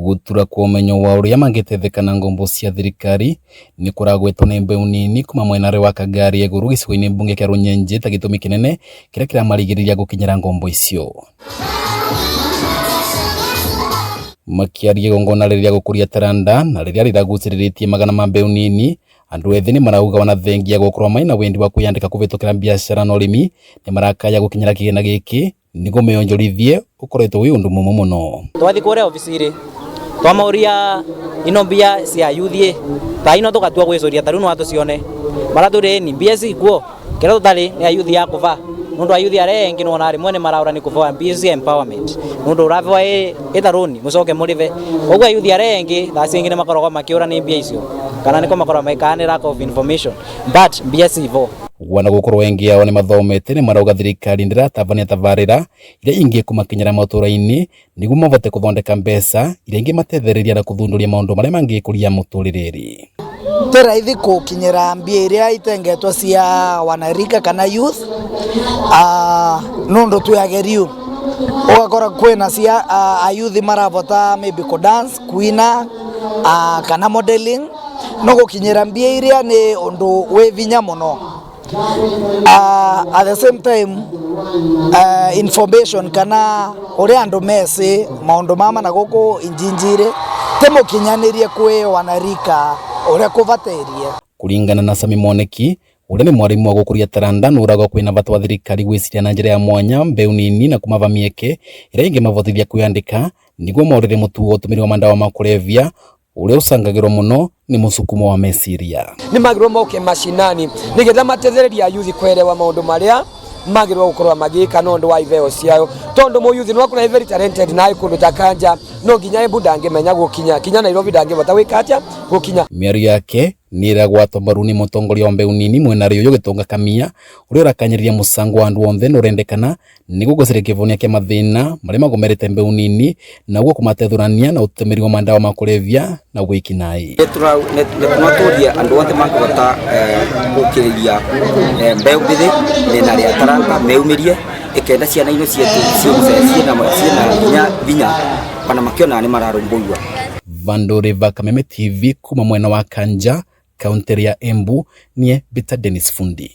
Gutura kwa umenyo wa uria mangitetheka na ngombo cia thirikari ni kuragwetwo ni mbeu nini kuma mwena wa Kagari iguru gicigo-ini mbunge kia Runyenje ta gitumi kinene kiria kiramarigiriria gukinyira ngombo icio. Makiaria igongona riria gukuria taranda na riria riraguciriritie magana ma mbeu nini, andu ethi ni marauga ona thengia gukorwo maina wendi wa kwiyandika kuvitukira biashara na urimi ni marakaya gukinyira kigina giki niguo meyonjorithie ukoretwo wi undu mumu muno. Twathi kuria ofisiri twamauria ino mbia cia yuthi ta ino tugatua gwicuria ta riu no atucione maratwire ni mbia cikuo kiria tutari ni ayuthi ya kuva nundu ayuthi aria engi nona rimwe ni maraura ni kuvoa mbia cia empowerment nundu uravewa ita runi mucoke murive koguo ayuthi aria engi thaa cingi ni makoragwo makiura ni mbia icio kana niko makoragwo maikana ni lack of information but mbia civo. Wana gukorwo engi ao ni mathomete ni marauga thirikari ndiratabania tabarira iria ingi kumakinyira matura-ini niguo mavote kuthondeka mbeca iria ingimatethereria na kuthunduria maundu maria mangikuria muturire. Ti raithi gukinyira mbia iria itengetwo cia wanarika kana youth, nundu twi ageriu ugakora kwina cia ayuthi maravota maybe ku dance, kuina, kana modeling, no gukinyira mbia iria ni undu wi vinya muno. At the same time, information kana uria andu meci maundu mama na guku injinjire ti mukinyanirie kwi wanarika uria kuvatairie. Kuringana na Sami Moneki uria ni mwarimu wa gukuria taranda nuragwa kwina bata wa thirikari gwiciria na njira ya mwanya mbeu nini na kumava mieke iria ingimavotithia kwiyandika niguo morire mutugo utumiri wa mandawa ma kulevya uria ucangagirwo muno ni musukumo wa meciria. Ni magirwo moke mashinani nigetha matethereria ayuthi kwerewa maundu maria magirwo gukorwa magika nondu wa iveo ciao, tondu muyuthi no akuna very talented na kundu ta Kanja no nginya Embu ndangimenya gukinya kinya Nairobi ndangivota gwika atia gukinya. Miario yake ni iragwatwo mbaru ni mutongoria wa mbeu nini mwena uyu Gitonga Kamia uria urakanyiriria mucango wa andu onthe nurendekana niguo gucaria kivonia kia mathina maria magomerete mbeu nini na uguo kumatethurania na utumiri wa mandawa ma kulevya na wikinaĩ. Nĩtũraturia andũ othe mangĩhota gũkĩrĩria mbeũ njĩthĩ mĩena ya taranta meyumĩrie ĩkenda ciana ino cietu ciĩna hinya vinya ona makĩonaga nĩ mararũmbũiyo. Vandore va Kameme TV kuma mwena wa Kanja, kaunti ya Embu, nie Bita Dennis Fundi.